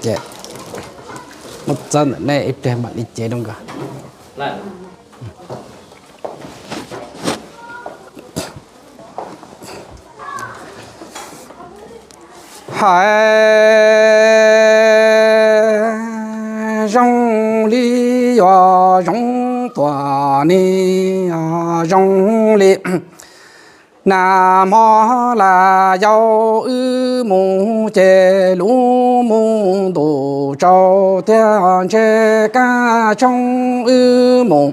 Ces muab txawb ntawm nej ib pliag mam li cev rau nkawd. Hais zoo li yuav zoo tuaj ne, zoo li nag hmo las yau wb mus ces lub mus ntuj tsaus thiab ntshe kaj tshoob wb mus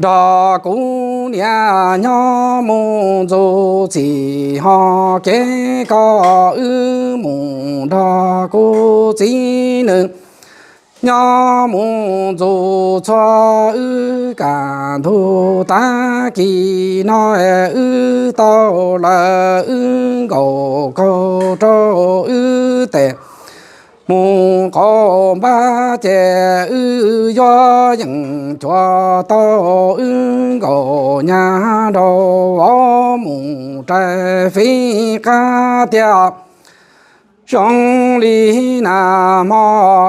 nrog kuv niam nyob mus ntxuav txim ho kev koj wb mus nrog kuv txiv nws nyob mus ntxuav txhua wb kaj ntug tag kis no wb tau lawm wb nkaus kaug rau wb tes mus qaug npab ces wb yuav yeem cuag tau wb nkaus nyab nraug vauv mus rais fib qab tiag. Zoo li nag hmo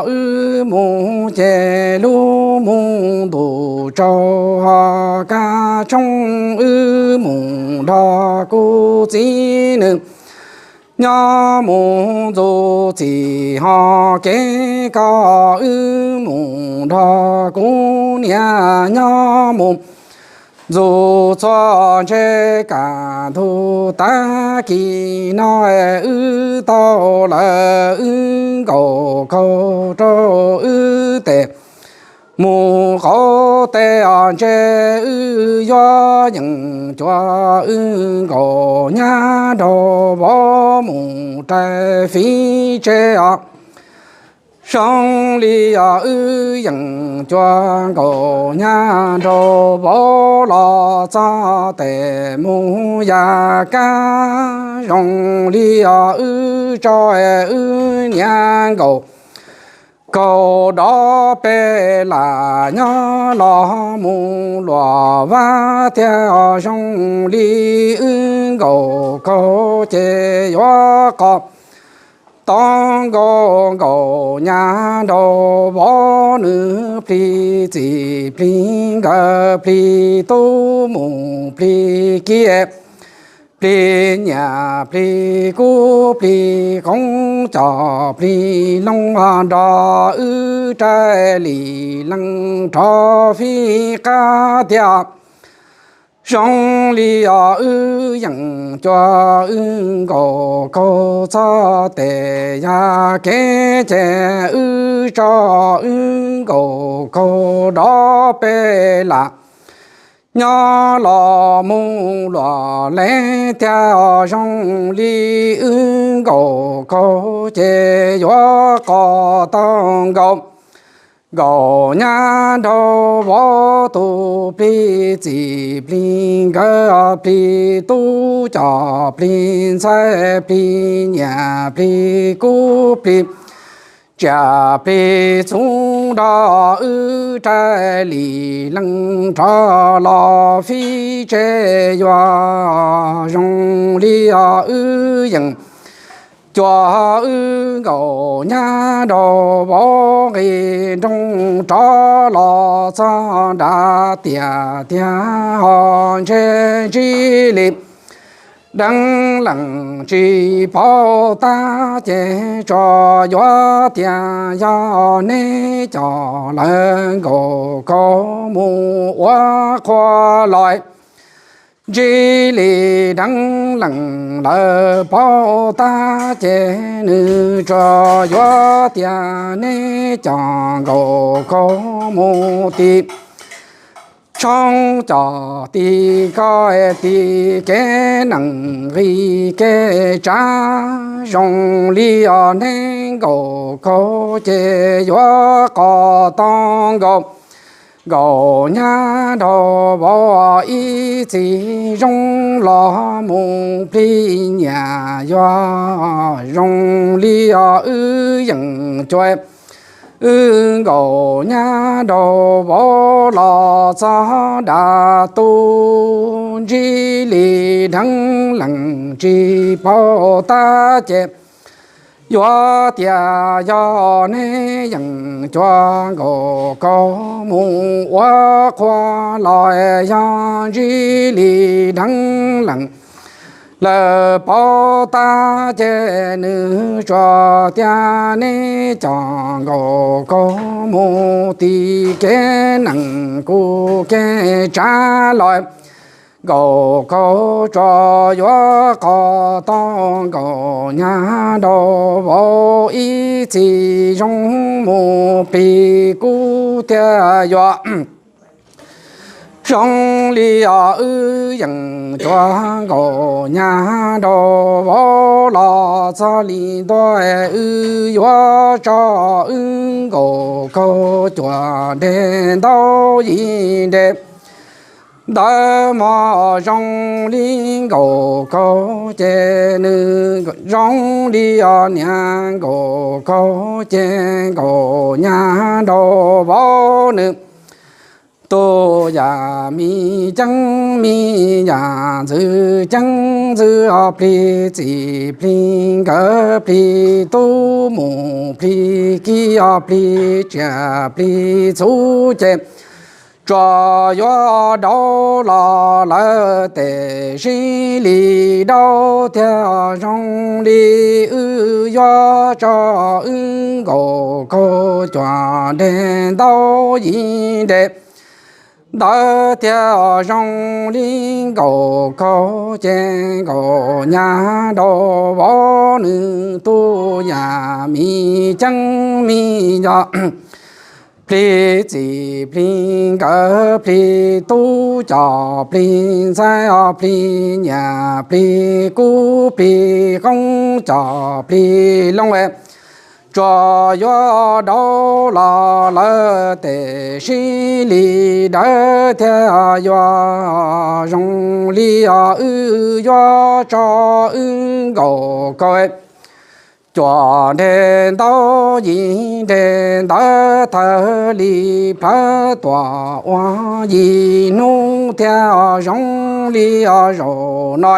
wb mus ces lub mus ntuj tsaus ho kaj tshoob wb mus nrog kuv txiv nws nyob mus ntxuav txim ho kev koj wb mus nrog kuv niam nyob mus ntxuav txhua ntshe kaj ntug tag kis no wb tau lawm wb nkaus kaug rau wb tes mus qaug tes os ntshe wb yuav yeem cuag wb nkaus nyab nraug vauv mus rais fib tsev os. Zoo li os wb yeem cuag nkaus nyab nraug vauv los txog tes mus ya kab. Zoo li os wb tso wb niam nkaus kaug dob peb lam nyob los mus luam vab thiab. Zoo li wb nkaus kaug ces yuav qos tau nkaus nkaus nyab nraug vauv nws plig txim plig nkawm plig tub mus plig kiv plig nyiam plig kub plig qoob cos plig loo nrog wb rais li leej rov fib qab thiab. Zoo li os wb yeem cuag wb nkaus kaug txog tes ya kev ces wb tso wb nkaus kaug dob peb lam nyob los mus luam lev thiab. Zoo li wb nkaus kaug ces yuav qos tau nkaus nkaus nyab nraug vauv tus plig txim plig nkawm plig tub cos plig ntxhais plig nyiam plig kub plig tsiaj plig txhu nrog wb rais li leej rov los fib tsev yuav. Zoo li os wb yeem cuag wb nkaus nyab nraug vauv nqis nroog rov los txog nrad tiag tiag ho ntshe ntsib li deev leej tsis paub tab ces tsuas yuav tias yog neb coj lawv nkaus kaug mus ua qhua los ntsib li deev leej lawv paub tab ces nws tsuas yuav tias neb coj nkaus kaug mus tim tshoob cos tim koj tim kev neeg nqis kev tsav. Zoo li os neb nkaus kaug ces yuav qos tau nkaus nkaus nyab nraug vauv ib txhis zoo los mus plig nyiam yuav. Zoo li os wb yeem cuag wb nkaus nyab nraug vauv los txog nrad tuaj ntsib li deev leej tsis paub tab ces Yuav tias yog neb yeem cua nkaus kaus mus ua qhua los yog ntsib li dheev lees lawm paub tab ces nws tsuas tias neb coj nkaus kaus mus tim kev nees kuv kev tsav los nkaus kaus tsuas yuav qhov tau nkaus nyab nrau vauv ib txhis zoo mus plig kub thiaj yuav zoo li os wb yeem cua nkaus nyab nrau vauv los txog li ntua wb yuav tso wb nkaus kaus cuam nres ntau yim nres ntawd mos zoo li nkaus kaus ces nws zoo li os niam nkaus kaus ces nkaus nyab nrau vauv nws tus yam me ceeb me yam ntxwv ceeb ntxwv os plig txim plig nkawm plig tub mus plig kib os plig tsiaj plig txhu ces tsuas yuav dau los lawm tes sib li dau thiaj zoo li wb yuav tso wb nkaus kaus cuam nres ntau yim nres ntawd thiaj zoo li nkaus kaus ces nkaus nyab nrau vauv nws tus yam me ceeb me yam plig txim plig nkawm plig tub coj plig ntxhais os plig nyiam plig kub plig qoob coj plig loo tsuas yuav dau los lawm tes sib li dawb thiaj yuav zoo li os wb yuav tso wb nkaus kaus cuam nres ntau yim nres ntawd thawj li plawv tuam ua yim hnub thiaj zoo li os zaum no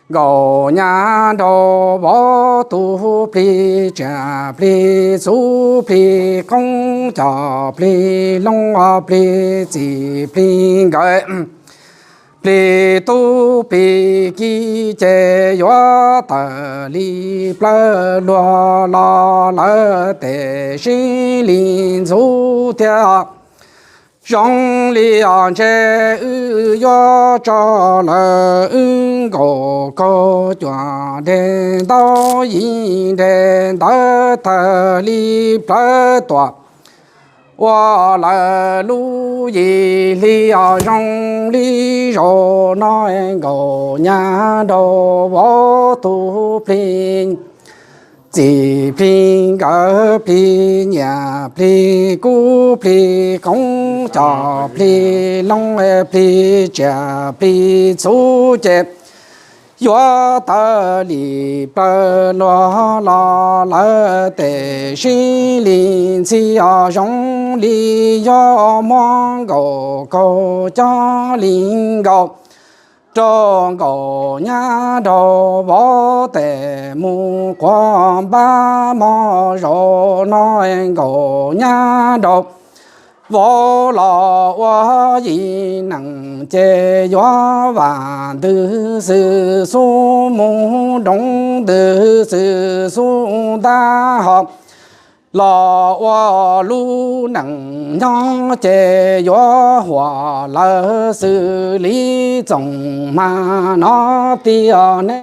nkaus nyab nrau vauv tus plig tsiaj plig txhu plig qoob coj plig loo plig txim plig nkawm plig tub plig kib ces yuav tawm li plawv luag los lawm tes sib li ntxub thiab zoo li os ntshe wb yuav tso lawm wb nkaus kaus cuam nres ntau yim nres ntawd thawj li plawv tuam ua lawm lub yim hli os zoo li zaum no nkaus nyab nrau vauv tus plig txim plig nkawm plig nyiam plig kub plig qoob coj plig loo plig tsiaj plig txhu ces yuav tawm li plawv luag los lawm tes sib li ntxhi os zoo li yuav muab nkaus kaus coj li nkaus rau nkaus nyab nrau vauv tes mus quas npab mog zaum no nkaus nyab nrau vauv los ua yim neeg ces yuav vam ntws xwm xub mus nroov ntws xwm xub ntab ho los ua lub neej nyob ces yuav huam lawv xws li txoos hma no tiag ne.